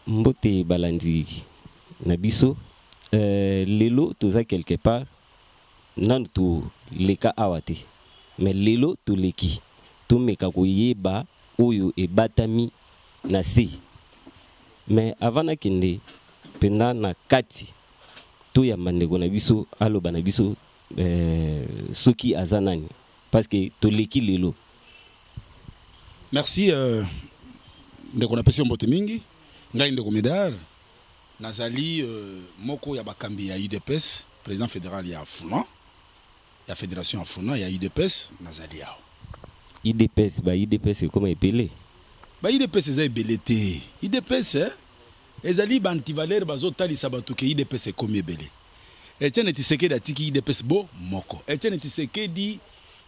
Mbote balandi na biso. Lelo toza quelque part nanu toleka awa te, mais lelo toleki tomeka koyeba oyo ebatami na se. Mais avant nakende mpenza na kati, toyamba ndeko na biso aloba na biso soki aza nani, parce que toleki lelo. Merci ndeko, napesi yo mbote mingi. Ngai ndeko Médard, nazali moko ya bakambi ya UDPS, président fédéral ya FUNA, ya fédération ya FUNA ya UDPS. Nazali awa. UDPS, ba UDPS ekoma ebele. Ba UDPS eza ebele te. UDPS ezali baantivaleur bazotalisa bato ke UDPS ekomi ebele. Etienne Tshisekedi atiki UDPS bo moko. Etienne Tshisekedi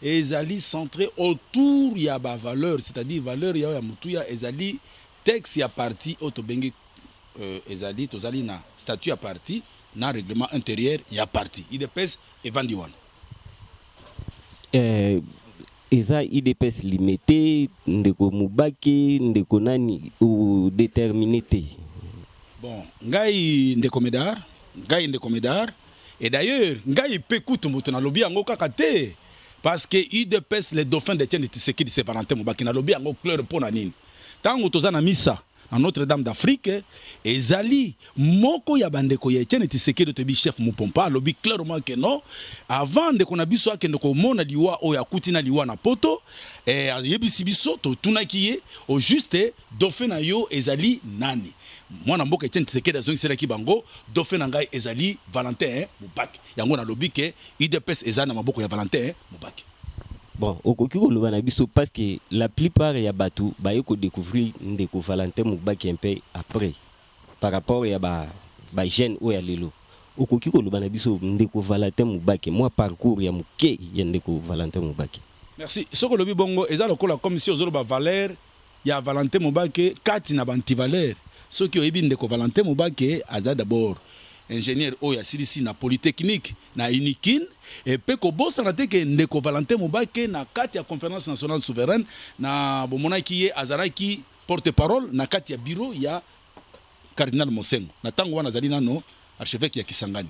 ezali centré autour ya bavaleur, c'est-à-dire valeur ya motuya ezali texte ya parti oyo tobengi ezali tozali na statut ya parti na règlement intérieur ya parti. UDPS evandi wana. Eza UDPS limité, ndeko Mubake, ndeko nani odétermine te? Bon, ngai ndeko Médard, ngai ndeko Médard, et d'ailleurs ngai mpe kutu moto nalobi yango kaka te, parce que UDPS, le dauphin d'Etienne Tshisekedi, c'est Valentin Mubake. Nalobi yango clair. Mpo na nini? Ntango toza na misa na Notre-Dame d'Afrique, ezali moko ya bandeko ya Etienne Tshisekedi, toyebi chef Mupompa, alobi clairement ke non, avant ndeko na biso akende komona liwa oyo akuti na liwa na poto, ayebisi biso, totunaki ye au juste: dauphin na yo ezali nani? Mwana mboka Etienne Tshisekedi azongiselaki bango: dauphin na ngai ezali Valentin Mubake. Yango nalobi ke UDPS eza na maboko ya Valentin Mubake. Bon, okoki koloba na biso, parce que la plupart ya bato baye kodécouvrir ndeko Valentin Mubake mpe après, par rapport ya bajeune oyo ya lelo, okoki koloba na biso ndeko Valentin Mubake, mwa parcours ya moke ya ndeko Valentin Mubake? Merci. Soki olobi bongo, eza lokola comme si ozoloba valeur ya Valentin Mubake kati na baantivaleur. Soki oyebi ndeko Valentin Mubake, aza d'abord ingénieur oyo asilisi na Polytechnique na Unikin. Mpe kobosana te ke ndeko Valentin Mubake, na kati ya Conférence nationale souveraine na bomonaki ye azalaki porte parole na kati ya bureau ya cardinal Monsengwo. Na ntango wana azali nano archevêque ya Kisangani.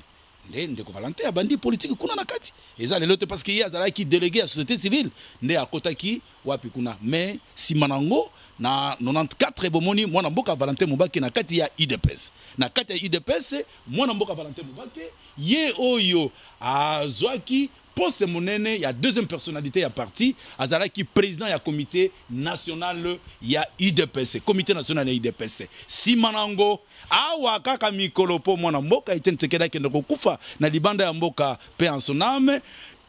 Nde ndeko Valentin abandi politike kuna na kati. Eza lelo te, parce que ye azalaki délégué ya société civile nde akotaki wapi kuna. Mais nsima nango, na 94, bomoni mwana mboka Valentin Mubake na kati ya UDPS. Na kati ya UDPS, mwana mboka Valentin Mubake ye oyo azwaki poste monene ya deuxième personnalité ya parti. Azalaki président ya comité national ya UDPS, comité national ya UDPS. Nsima nango, awa kaka mikolo mpo mwana mboka Etienne Tshisekedi akende kokufa na libanda ya mboka, mpe en son âme,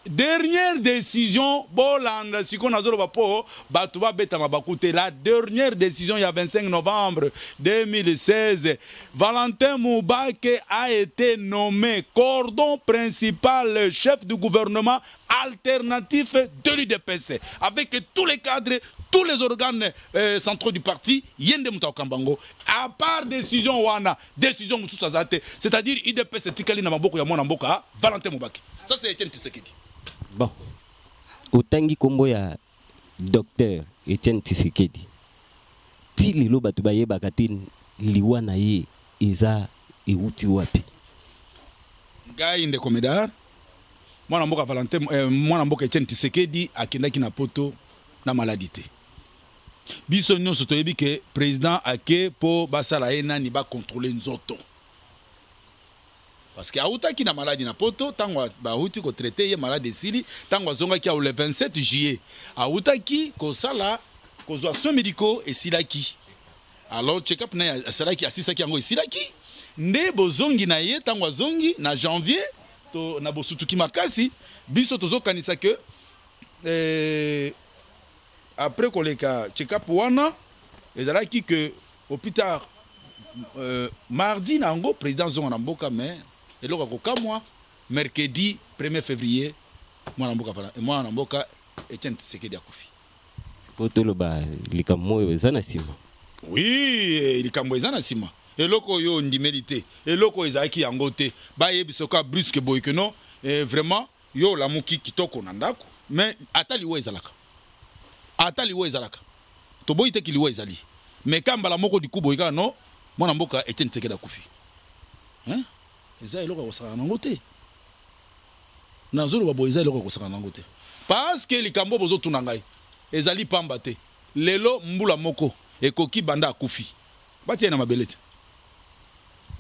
dernière décision, bolanda sikoyo nazoloba mpo bato babetama baku te, la dernière décision ya 25 novembre 2016, Valentin Mubake a été nommé cordon principal, chef du gouvernement alternatif de l'UDPS, avec tous les cadres, tous les organes centraux du parti. Ye nde moto akokamba yango. À part décision wana, décision mosusu aza te. C'est-à-dire UDPS etikali na maboko ya mwana mboka Valentin Mubake. Ça, c'est Etienne Tshisekedi. Bon, otangi nkombo ya docteur Etienne Tshisekedi. Ti lelo bato bayebaka te liwa na ye eza ewuti wapi. Ngai ndeko Médard, mwana mboka Valentin, mwana mboka Etienne Tshisekedi akendaki na poto na maladi te. Biso nyonso toyebi ke président ake mpo basala ye nani, bacontrôle nzoto, parce que autaki na maladi na poto. Ntango bauti kotraiter ye, maladi esili, ntango azongaki awo le 27 juillet, autaki kosala kozwa soins médicaux, esilaki. Alors check-up na ye asalaki, asisaki yango, esilaki. Nde bozongi na ye, ntango azongi na janvier, to na bosutuki makasi, biso tozokanisa ke après koleka check-up wana, ezalaki ke au plus tard mardi na yango président azonga na mboka. Mais eloko ya kokamwa, mercredi 1er février, mwana mboka Etienne Tshisekedi akufi. Po toloba likambo oyo eza na nsima. Oui, likambo eza na nsima. Eloko oyo ondimeli te, eloko oyo ezalaki yango te, bayebisa ka brusque boye ke non, vraiment yo olamuki kitoko na ndako. Mais ata liwa ezalaka, ata liwa ezalaka, toboyi te ki liwa ezali, mais ka mbala moko diku boye kaka non. Mwana mboka Etienne Tshisekedi akufi. Hein? Eza eloko ya kosakana nango te. Nazoloba boye, eza eloko ya kosakana nango te. Parce que likambo bozotuna ngai ezali pamba te. Lelo mbula moko ekoki banda akufi. Batia ye na mabele te.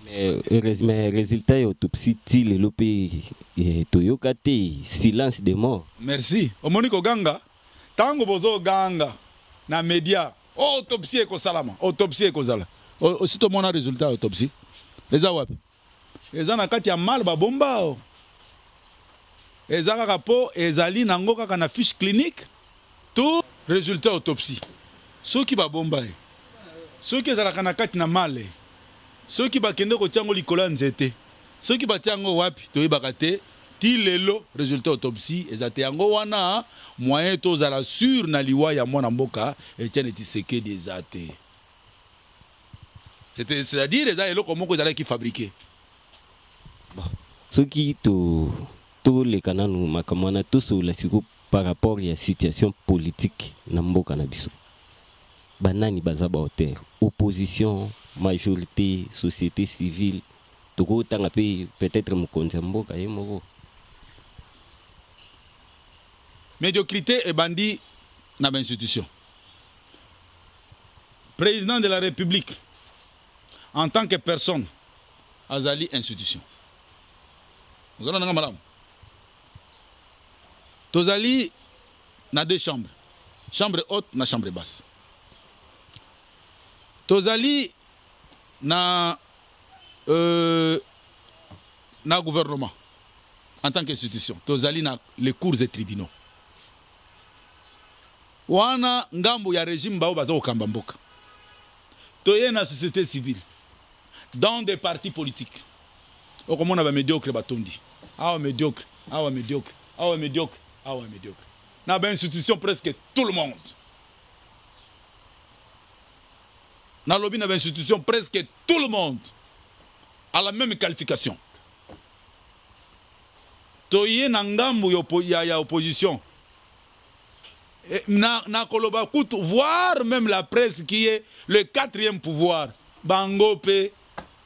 Mais résultat ya autopsie ti lelo mpe toyoka te, silence de mort. Merci. Omoni koganga, ntango bozoganga na media, oh, autopsie ekosalama, autopsie ekozala. Osi tomona résultat ya autopsie eza wapi? Eza na kati ya mal babomba o. Eza kaka po ezali nango kaka na fiche clinique to résultat autopsie. Soki babomba ye, soki ezalaka na kati na male, soki bakende kotia yango likolo ya nzete, soki batia yango wapi, toyebaka te. Ti lelo résultat autopsie eza te. Yango wana moyen tozala sûr na liwa ya mwana mboka Etienne Tshisekedi eza te. C'est-à-dire eza eloko moko ezalaki fabriqué. Bon, soki to toleka nanu makambo wana, tosolola sikoyo par rapport ya situation politique na mboka na biso. Banani baza baauteur? Opposition, majorité, société civile, tokotanga mpe peut-être mokonzi ya mboka ye moko? Médiocrité ebandi na bainstitution. Président de la République en tant que personne azali institution. Ozala nanga malamu. Tozali na deux chambres, chambre haute na chambre basse. Tozali na gouvernement en tant qu'institution. Tozali na les cours et tribunaux. Wana ngambo ya régime, bao baza kokamba mboka. Toye na société civile, dans des partis politiques, okomona bamédiocre batondi awa, médiocre awa, médiocre awa, médiocre awa, médiocre na bainstitution. Presque tout le monde, nalobi na bainstitution, presque tout le monde a la même qualification. Toye na ngambo ya opposition, na koloba kutu, voire même la presse qui est le quatrième pouvoir, bango mpe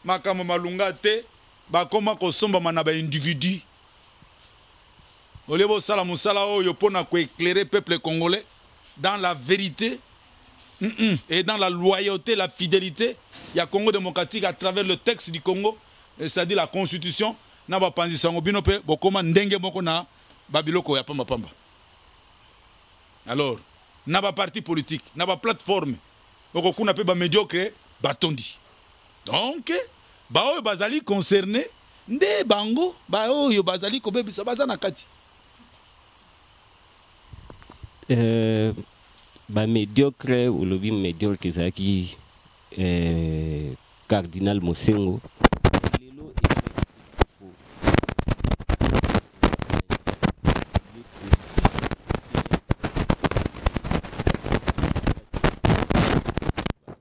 makambo malunga te. Bakoma kosombama na baindividu. Olie bosala mosala oyo mpona koéclairer peuple congolais dans la vérité et dans la loyauté, la fidélité ya Congo démocratique à travers le texte du Congo, c'est-à-dire la constitution, na bapanzi sango, bino mpe bokoma ndenge moko na babiloko ya pambapamba. Alors na baparti politique, na baplateforme, okokuna mpe bamédiocre batondi. Donc baoyo bazali concerné nde bango, baoyo bazali kobebisa baza na kati. Bamédiocre, olobi médiocre ezalaki cardinal Mosengo. Lelo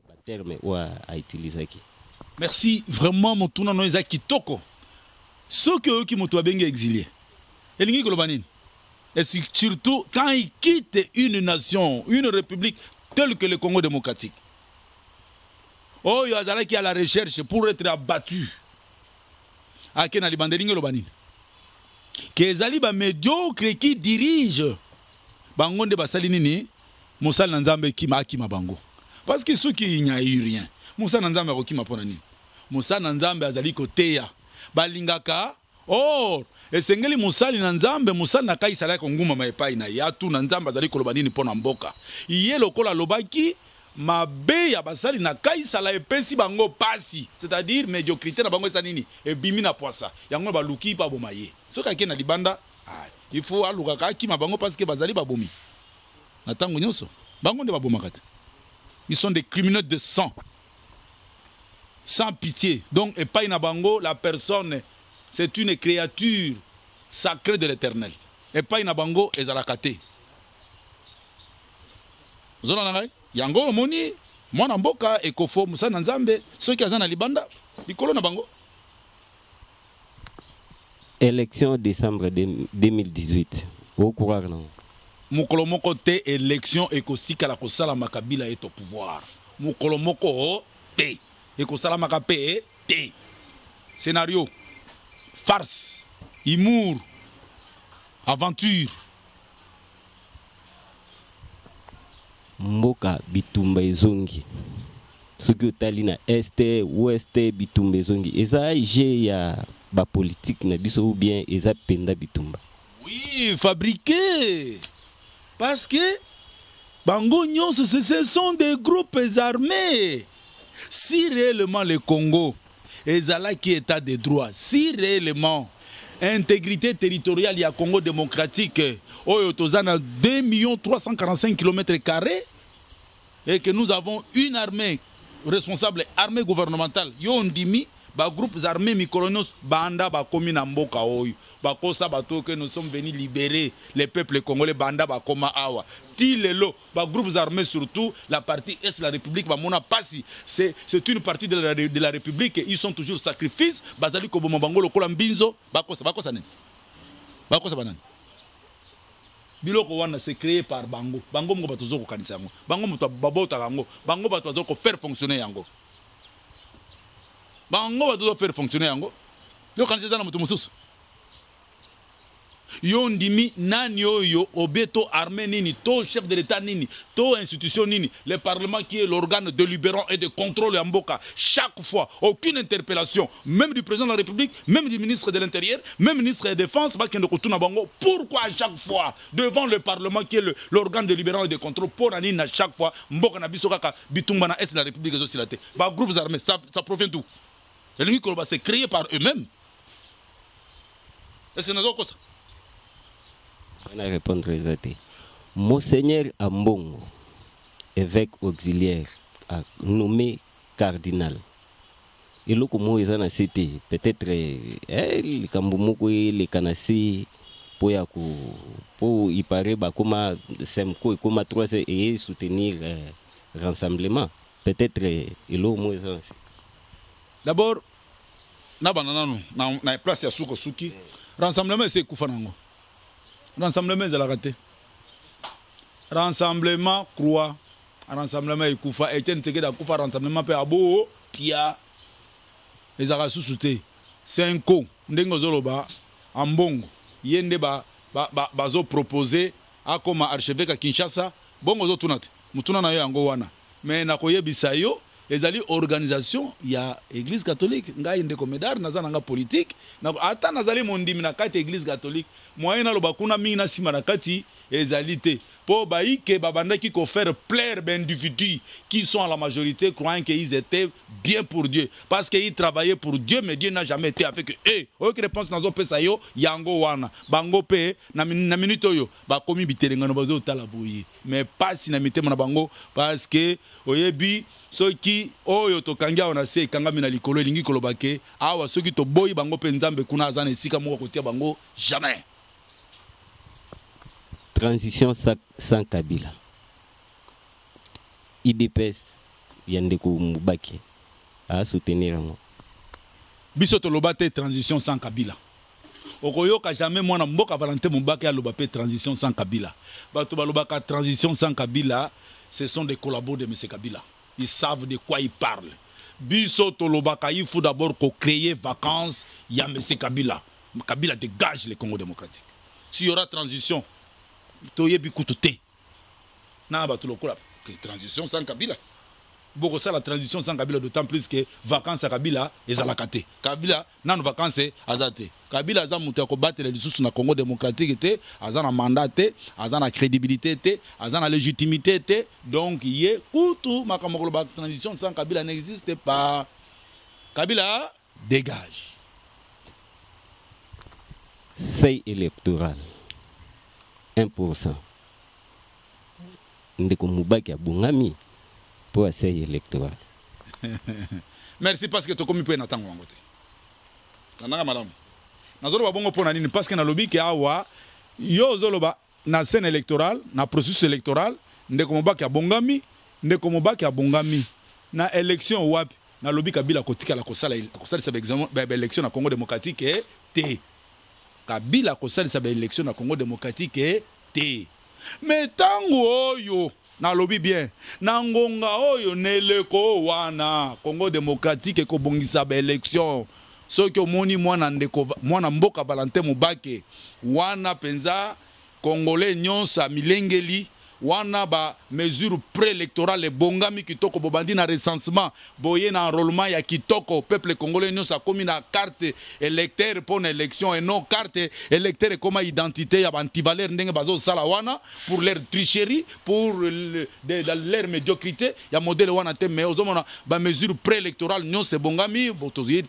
baterme oyo autilisaki? Merci vraiment. Motuna no eza kitoko. Soki oyoki moto babengi exilé, elingi koloba nini? Et surtout quand il quitte une nation, une république telle que le Congo démocratique, oyo azalaki à la recherche pour être abattu, ake na libanda, elingi oloba nini? Ke ezali bamédiocre qui dirige bango nde basali nini? Mosali na Nzambe ekima, akima bango, parce que soki il n'y a eu rien, mosali na Nzambe akokima mpo na nini? Mosali na Nzambe azali koteya, balingaka. Or esengeli mosali na Nzambe, mosali na Kaisala, kongumama epai na ye, atuna Nzambe azali koloba nini mpo na mboka. Ye lokola alobaki mabe ya basali na Kaisala epesi bango pasi, c'est-à-dire médiocrité na bango eza nini? Ebimi na pwasa. Yango baluki baboma ye. Soki ake na libanda, ah, il faut alukaka akima bango, parce que bazali babomi na ntango nyonso. Bango nde babomaka te, ils sont des criminels de sang, sans pitié. Donc epai na bango, la personne, c'est une créature sacrée de l'Éternel. Epai na bango ezalaka te. Ozona na ngai, yango omoni mwana mboka Ekofo, mosali na Nzambe, soki aza na libanda, likolo na bango. Élection décembre 2018, okocroire nango? Mokolo moko te élection ekosikala kosalama Kabila est au pouvoir. Mokolo moko te. Ekosalamaka mpe te. Scénario, farce, humour, aventure. Mboka bitumba ezongi. Soki otali na est, ouest, bitumba ezongi. Eza jeu ya ba politique na biso ou bien eza penda bitumba? Oui, fabriqué. Parce que bango nyonso ce sont des groupes armés. Si réellement le Congo ezalaki état de droit, si réellement intégrité territoriale ya Congo démocratique oyo toza na 2 345 km carrés et que nous avons une armée responsable, armée gouvernementale, yo ndimi ba groupes armés mikolo nyonso banda bakomi na mboka oyo bakosa bato que nous sommes venus libérer les peuples congolais, banda bakoma awa ti lelo, ba groupes armés, surtout la partie est de la République, bamona pasi. C'est une partie de la République, ils sont toujours sacrifice. Bazali koboma bango lokola mbinzo. Bakosa, bakosa nini? Bakosa banani? Biloko wana, c'est créé par bango. Bango moko bato kokanisa yango, bango moto babotaka yango, bango bato bazo kofaire fonctionner yango, bango bato faire fonctionner yango. Yo kanisa eza na moto mosusu? Yo ndimi nani oyo obe to armée nini, to chef de l'État nini, to institution nini? Le parlement qui est l'organe délibérant et de contrôle ya mboka, chaque fois aucune interpellation, même du président de la République, même du ministre de l'Intérieur, même ministre de la Défense, bakende kotuna bango pourquoi à chaque fois devant le parlement qui est l'organe délibérant et de contrôle, mpo na nini à chaque fois mboka na biso kaka bitumba na est de la République ezosila te? Bagroupes armés, ça provient d'où? Elingi koloba c'est créé par eux-mêmes. Est-ce que nazokosa? Wana répondre eza te. Monseigneur Ambongo, évêque auxiliaire, a nommé cardinal. Eloko moko eza na se te? Peut-être likambo moko eleka na se mpo ya ko mpo ipare bakoma CENCO ekoma 3 eye soutenir rassemblement. Peut-être eloko moko eza na se. D'abord nabanda nanu na place ya suka. Suki rassemblement esi ekufa nango. Rassemblement ezalaka te. Rassemblement croix, rassemblement ekufa. Etienne Tshisekedi akufa, rassemblement mpe abo pia ezalaka susu te. CENCO, ndenge ozoloba, Ambongo ye nde bazopropose ba, ba akoma archevêque ya Kinshasa. Bongo ozotuna te, motuna na yo yango wana. Mais nakoyebisa yo, ezali organisation ya Église catholique. Ngai ndeko Médard, naza nanga politique, ata nazali mondimi na kati ya Église catholique, moyen naloba kuna mingi na nsima na kati ezali te, mpo baike babandaki kofaire plaire baindividus qui sont à la majorité, croyant qu'ils étaient bien pour Dieu parce qu'ils travaillaient pour Dieu, mais Dieu n'a jamais été avec eux. Oyoki réponse nazopesa yo yango wana. Bango mpe na minute oyo bakomi bitelengano, bazotala boye, mais pasi na mitema na bango, parce que oyebi, soki oyo tokangi awa na se ekangami na likolo. Elingi koloba ke awa soki toboyi bango mpe, Nzambe kuna aza na esika moko kotia bango jamais. Transition sans Kabila, UDPS ya ndeko Mubake asoutenir yango? Biso toloba te transition sans Kabila. Okoyoka jamais mwana mboka Valentin Mubake aloba mpe transition sans Kabila. Bato balobaka transition sans Kabila, ce sont des collabos de M Kabila, ils savent de quoi ils parlent. Biso tolobaka, il faut d'abord créer vacances ya M Kabila. Kabila dégage le Congo démocratique. S'il y aura transition, toyebi kutu te na bato lokola transition sans Kabila. Bokosala transition sans Kabila, d'autant plus que vacances ya Kabila ezalaka te. Kabila nanu vacances aza te. Kabila aza moto ya kobatela lisusu na Congo démocratique te. Aza na mandat te, aza na crédibilité te, aza na légitimité te. Donc ye kutu makambo koloba transition sans Kabila n'existe pas. Kabila dégage. Seuil électoral 1%, ndeko Mubake abongami mpo ya seuil électoral? Merci, parce que tokomi mpe na ntango yango te. Landanga malamu, nazoloba bongo mpo na nini? Parce que nalobi ke awa yo ozoloba na scène électorale, na processus électoral, ndeko Mubake abongami. Ndeko Mubake abongami na élection wapi? Nalobi Kabila kotikala kosala, kosalisa baélection na Congo démocratique te. Kabila kosalisa baélection na Congo démocratique te. Mais ntango oyo Nalobi bien, na ngonga oyo, na eleko wana, Congo démocratique ekobongisa baélection. Soki omoni mwana ndeko, mwana mboka Valentin Mubake wana mpenza, Congolais nyonso amilengeli wana, bamesure préélectorale ebongami kitoko, bobandi na recensement, boye na enrôlement ya kitoko, peuple congolais nyonso akomi na carte électeur mpo na élection, et non carte électeur ekoma identité ya baantivaleur ndenge bazosala wana pour leur tricherie, pour leur médiocrité ya modèle wana te. Mais ozomona bamesure préélectorale nyonso ebongami,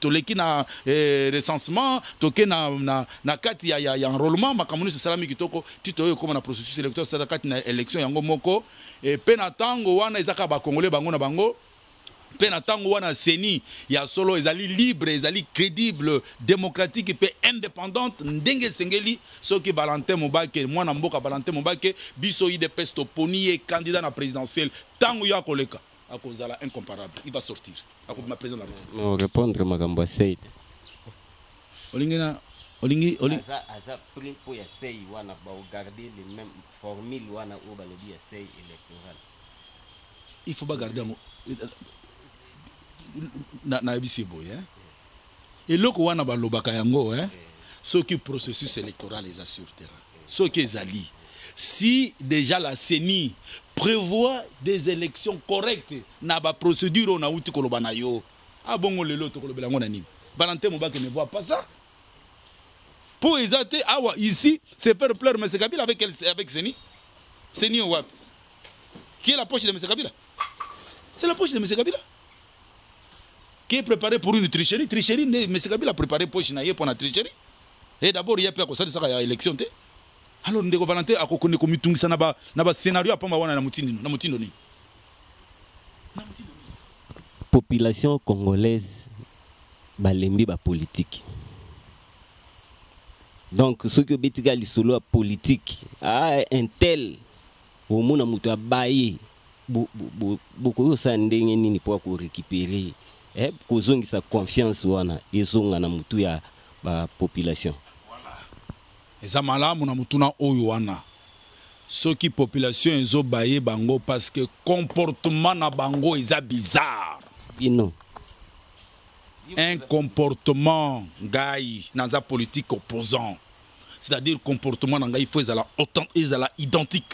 toleki na recensement, toke na kati ya enrôlement, makambo nyonso esalami kitoko ti toyo ekóma na processus électoral, esala kati na élection yango moko. Mpe na ntango wana eza kaka Bakongolais bango na bango. Mpe na ntango wana CENI ya solo ezali libre, ezali crédible, démocratique mpe indépendante ndenge esengeli. Soki Valentin Mobake, mwana mboka Valentin Mobake, biso UDPS toponi ye candidat na présidentielle, ntango yo akoleka, akozala incomparable, il va sortir, akobima président de la République. Répondre makambo ya seuil. Olingi na olingi olingi aza prêt mpo ya seuil wana, baogarde le même formule wana oyo balobi ya seuil électoral. Il faut bagarde yango. Nayebisi boye, eloko wana balobaka yango, soki processus électoral eza sur terrain, soki ezali, si déjà la CENI prévoit des élections correctes na baprocédure oyo nauti koloba na yo, abongo lelo tokolobela yango na nini? Valentin Mobake ne voit pas ça po eza te awa. Ici, c'est faire plaire M Kabila avec CENI. CENI wapi? Qui est la poche de M Kabila? C'est la poche de M Kabila qui est préparé pour une tricherie. Tricherie nde M Kabila préparé poche na ye mpo na tricherie. Et d'abord ye mpe akosalisaka ya élection te. Alors ndeko Valentin akokende komitungisa na bascénario apamba wana na motindo nini? Population congolaise balembi bapolitike. Donc soki obetika lisolo ya politike, ah, un tel, omona moto abaye, bokoki kosala ndenge nini mpo akorécupérer, kozongisa confiance wana ezonga na motu ya bapopulation? Eza malamu na motuna oyo wana. Soki population ezobaye bango, parce que comportement na bango eza bizarre. Bino. Un comportement, ngai naza politique opposant, c'est-à-dire comportement na ngai, il faut ezala autant, ezala identique.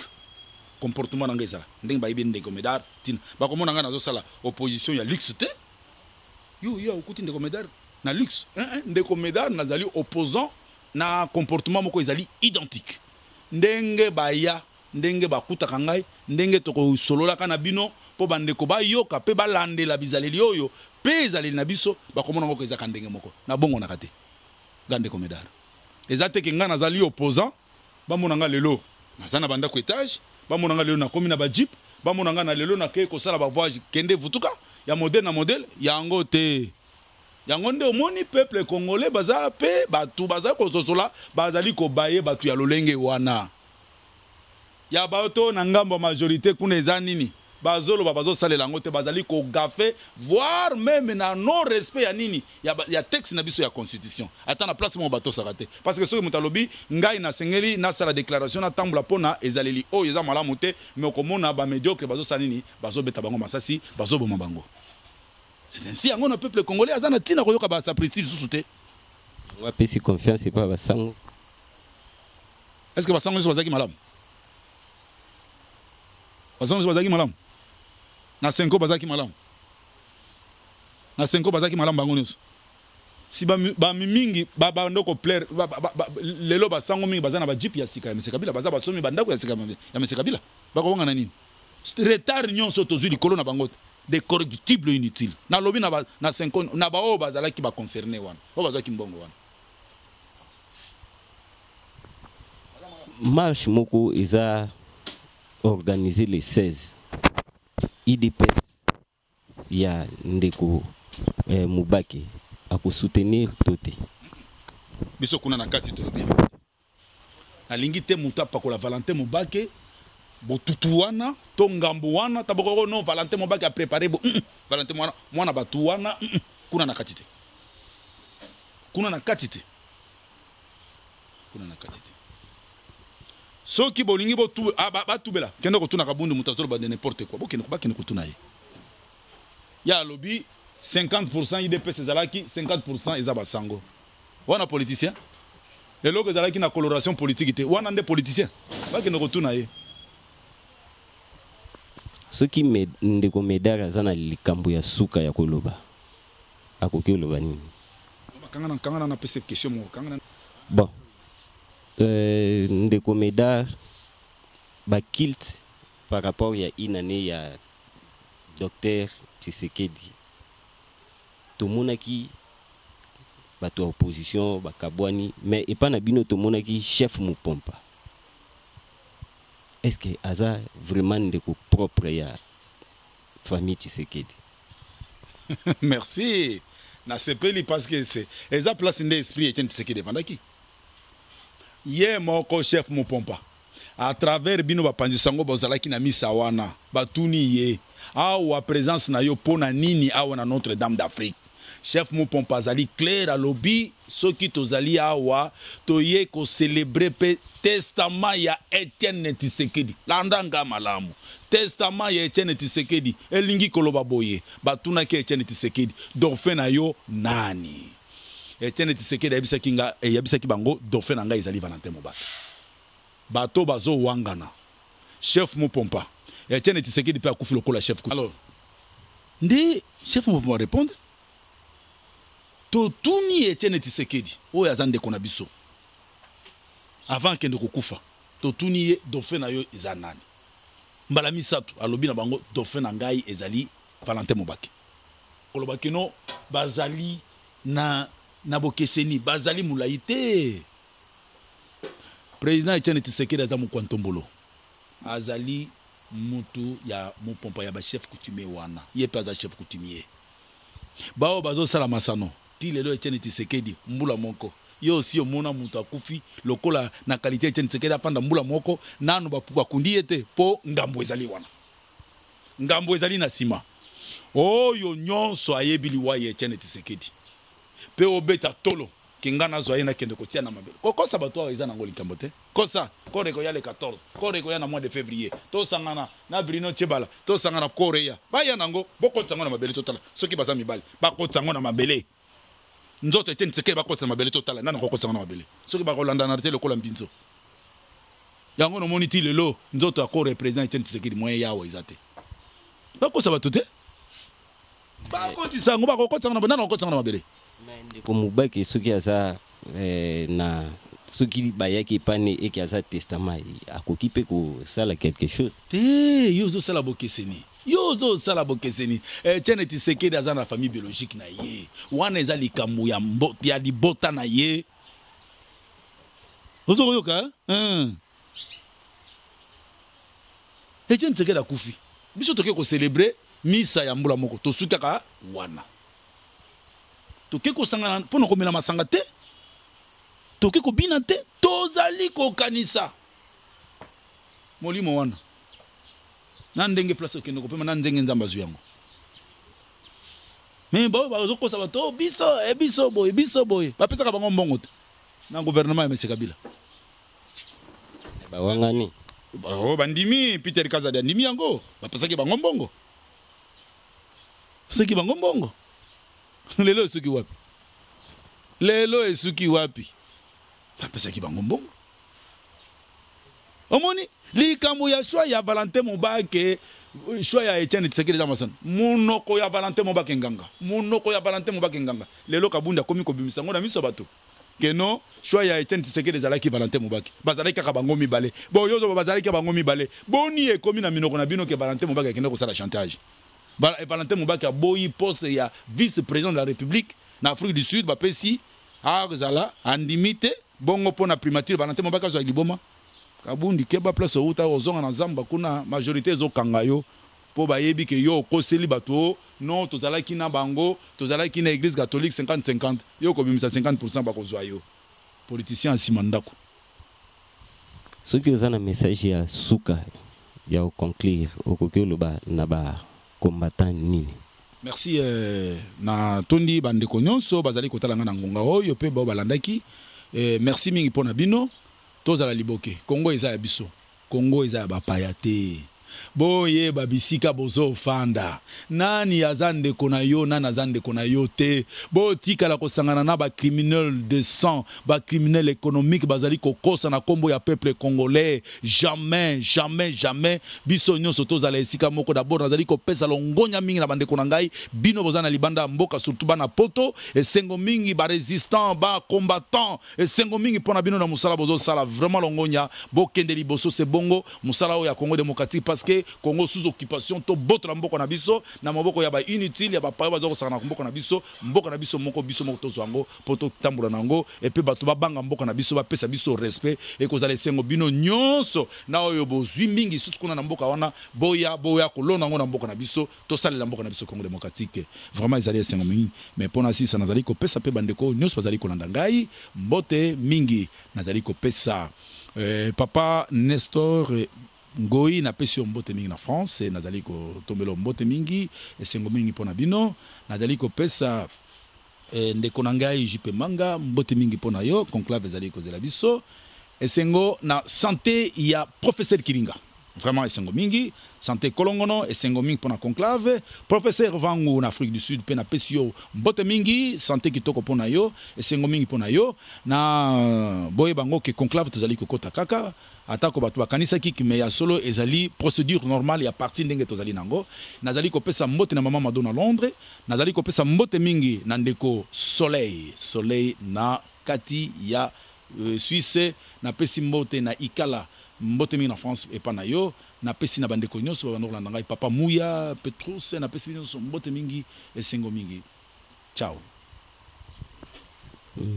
Comportement na ngai ezala ndenge bayebi ndeko Médard. Ntina bakomona ngai nazosala opposition ya luxe te. Yo yo okuti ndeko Médard na luxe. Ndeko Médard nazali opposant na comportement moko ezali identique ndenge baya, ndenge bakutaka ngai, ndenge tokosololaka na bino mpo bandeko bayoka mpe balandela bizaleli oyo mpe ezaleli na biso, bakomona ngoko ezaka ndenge moko. Nabongonaka te nga ndeko Médard. Eza te ke ngai nazali opposant, bamona nga lelo naza na bandako étage, bamona nga lelo nakomi na bajeep, bamona nga na lelo nakei kosala bavoyage, kende vutuka ya modèle na modèle. Yango te. Yango nde omoni peuple congolais baza mpe bato baza kososola, bazali kobaye bato ya lolenge wana ya bato na ngambo ya majorité kuna. Eza nini bazoloba, bazosalela yango te, bazali kogaffer, voire même na non respect ya nini, ya texte na biso ya constitution. Ata na place moko batosaka te, parce que soki moto alobi ngai nasengeli nasala déclaration, natambola mpo na ezaleli oyo eza malamu te, mais okomona bamédiocre bazosala nini? Bazobeta bango masasi, bazoboma bango. C'est ainsi yango na peuple congolais aza na ntina koyoka basapristi lisusu te. Yango apesi confiance epa basango. Est ce que basango nyonso bazalaki malamu? Basango nyonso bazalaki malamu na CENCO? Bazalaki malamu na CENCO? Bazalaki malamu bango nyonso? Si bami mingi babanda koplaire lelo, basango mingi baza na bajeep ya sika ya Mese Kabila, baza basomi bandako ya sika ya Mese Kabila, bakobonga na nini? Retard nyonso tozwi likolo na bango te, des corruptibles inutiles. Nalobi na CENCO, na baoyo bazalaki baconcerné wana, oyo bazwaki mbongo wana. Marche moko eza organisé le 16, UDPS ya ndeko Mubake akosoutenir to te? Biso kuna na kati tolobi, nalingi te moto apakola Valentin Mobake botutu wana to ngambo wana tabokoko. Non, Valentin Mobake apréparé bo Valentin mwana, mwana bato wana kuna na kati te, kuna na kati te, kuna na kati te. Soki bolingi botu, ah, batubela, kende kotuna Kabundu, moto azoloba de n'importe quoi. Bokende, bakende kotuna ye. Ye alobi 50% UDPS ezalaki, 50% eza basango. Wana politicien. Eloko ezalaki na coloration politique te. Wana nde politicien. Bakende kotuna ye. Soki ndeko Medard aza na likambo ya suka ya koloba, akoki koloba nini? Kangana, kangana na pesa question moko. Kangana. Bon. Ndeko Medard, ba culte par rapport ya une année ya docteur Tshisekedi, tomonaki bato ya opposition bakabwani, mais epa na bino tomonaki chef Mupompa. Est-ce que aza vraiment ndeko propre ya famille Tshisekedi? Merci. Nasepeli parce que c'est eza place nde esprit Etienne Tshisekedi evandaki. Ye moko chef Mupompa, à travers bino bapanzi sango bozalaki na misa wana, batuni ye awa présence na yo pona nini awa na Notre-Dame d'Afrique. Chef Mupompa azali clair, alobi soki tozali awa toye ko célébrer pe testament ya Etienne Tshisekedi. Landa nga malamu. Testament ya Etienne Tshisekedi elingi koloba boye, batunaki Etienne Tshisekedi, dauphin na yo nani? Etienne Tshisekedi ayebisaki nga, eyebisaki bango dauphin na ngai ezali Valentin Mubake. Bato bazo wangana. Chef Mupompa, Etienne Tshisekedi pe akufi lokola chef. Alors nde chef Mupompa répondre, totuni Etienne Tshisekedi oyo aza ndeko na biso avant akende kokufa, totuni ye dauphin na yo eza nani? Mbala misato alobi na bango dauphin na ngai ezali Valentin Mubake. Koloba kino bazali na bokeseni, bazali molai te. Président Etienne Tshisekedi aza mokwantombolo, azali mutu ya mopompa ya ba chef coutumier wana, ye pe aza chef coutumier. Bao bazosala masano ti lelo Etienne Tshisekedi mbula moko, yo osi omona mutu akufi lokola na qualité Etienne Tshisekedi apanda mbula moko nanu bakundi ye te po ngambo ezali wana, ngambo ezali na sima. Oyo nyonso ayebi liwa ya Etienne Tshisekedi pe obeta tolo ke nga nazwa ye nakende kotia na mabele. Kokosa bato awa eza nango likambo te. Kosa kore koya le 14, kore koya na mois de février, tosangana na Bruno Tshibala, tosangana Korea, baya nango bokotisa ngo na mabele totala soki baza mibali, bakotisa ngo na mabele. Nzoto Etienne Tshisekedi bakotisa na mabele totala nani akokotisa ngo na mabele. Soki bakolandana te lokola mbinzo. Yango nomoni ti lelo nzoto ya kore président Etienne Tshisekedi moyen yawa eza te. Bakosa bato te. Bakotisa yango, bakokotisa ngo na nani akokotisa ngo na mabele. Mais ndeko Mubake soki aza na soki bayaki epane eke aza testament, akoki pe kosala quelque chose. Te, yo ozosala bokeseni. Yo ozosala bokeseni. Etienne Tshisekedi aza na famille biologique na ye. Wana eza likambo ya mbo, ya libota na ye. Ozo koyoka, hein? Etienne Tshisekedi akufi. Biso toke ko célébrer misa ya mbula moko, tosuki kaka wana. Toke kosangana mpona komela masanga te, toke kobina te, tozali kokanisa molimo wana na ndenge place okende kopema na ndenge Nzambe azwi yango. Mais bao bazokosa bato, oh, biso, eh, biso boye, biso boye, bapesaka bango mbongo te na gouvernement ya Monsieur Kabila. Bawangani. Oh, bandimi Peter Kazadi andimi yango, bapesaki bango mbongo. Bapesaki bango mbongo. Lelo esuki wapi? Lelo esuki wapi? Bapesaki bango mbongo. Omoni likambo ya choix ya Valentin Mubake, choix ya Etienne Tshisekedi eza masano. Monoko ya Valentin Mubake nganga. Monoko ya Valentin Mubake nganga. Lelo Kabund akomi kobimisa ngo na miso bato. Que non, choix ya Etienne Tshisekedi ezalaki Valentin Mubake. Bazalaki kaka bango mibale. Bon, yo bazalaki kaka bango mibale. Boni ekomi na minoko na bino ke Valentin Mubake akende kosala chantage. Valentin Mubake aboyi poste ya vice-président de la République na Afrique du Sud, bapesi azala andimi te bongo pona primature Valentin Mubake azwa liboma. Kabundi keba place outa ozonga na zamba kuna majorité ezokanga yo po bayebi ke yo okoseli bato non tozalaki na bango, tozalaki na église catholique 50-50, yo kobimisa 50% bakozwa yo. Politicien nsima ndako. Soki oza na message ya suka ya conclure, okoki oloba na ba combattant nini? Merci na tondi bandeko nyonso bazali kotala nga na ngonga oyo pe bao balandaki. Merci mingi pona bino. Tozala liboke. Congo eza ya biso. Congo eza ya bapaya te. Boyeba bisika bozo fanda. Nani aza ndeko na yo, nani aza ndeko na yo te. Botikala kosangana na ba criminels de sang, ba criminels économiques bazali kokosa na kombo ya peuple congolais. Jamais, jamais, jamais biso nyonso tozala esika moko. D'abord nazali kopesa longonya mingi na bandeko na ngai, bino boza na libanda ya mboka, surtout bana poto, esengo mingi ba résistants, ba combattants, esengo mingi mpona bino na mosala bozosala. Vraiment longonya, bokende liboso, se bongo mosala oyo ya Congo démocratique, parce que Congo sous occupation, tobotola mboka na biso na maboko ya ba inutile, ya bapaya baza kosaka na mboka na biso. Mboka na biso moko, biso moko tozwa yango mpo totambola na yango, et puis bato babanga mboka na biso, bapesa biso respect. Ekozala esengo bino nyonso na oyo bozwi mingi susu kuna na mboka wana, boya, boya kolona yango na mboka na biso, tosalela mboka na biso Congo démocratique. Vraiment ezali esengo mingi. Mais mpona sisa, nazali kopesa mpe bandeko nyonso bazali kolanda ngai mbote mingi. Nazali kopesa papa Nestor Ngoi, napesi yo mbote mingi na France, nazali kotombela mbote mingi, esengo mingi mpona bino. Nazali kopesa ndeko na ngai Jipe Manga mbote mingi mpona yo. Conclave ezali kozela biso. Esengo na santé ya professeur Kiringa, vraiment esengo mingi, santé kolongono, esengo mingi mpona conclave. Professeur Vangu na Afrique du Sud mpe napesi yo mbote mingi, santé kitoko mpona yo, esengo mingi mpona yo. Na boyeba yango ke conclave tozali kokota kaka, atako bato bakanisaki, mais ya solo ezali procédure normale ya parti ndenge tozali nango. Nazali kopesa mbote na mama Mado na Londres. Nazali kopesa mbote mingi na ndeko Soleil, Soleil na kati ya Suisse. Napesi mbote na Ikala, mbote mingi na France epa na yo. Napesi na bandeko nyonso babanda kolanda ngai, papa Muya Petrus, napesi nyonso mbote mingi, esengo mingi. Ciao.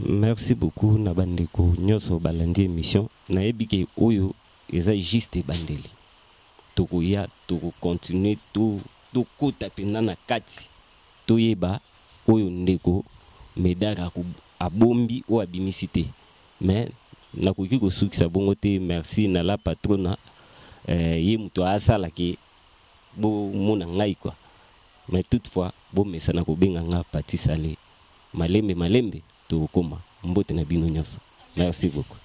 Merci beaucoup na bandeko nyonso balandi émission. Nayebi ke oyo eza juste ebandeli. Tokoya, tokocontinue, tokota mpenza na kati, toyeba oyo ndeko Medard abombi, oyo abimisi te. Mais nakoki kosukisa bongo te. Merci na la patrona, ye moto asalaki bomona ngai quoi. Mais toutefois bomesana kobenga nga Pati Sale. Malembe malembe tokokoma. Mbote na bino nyonso, merci beaucoup.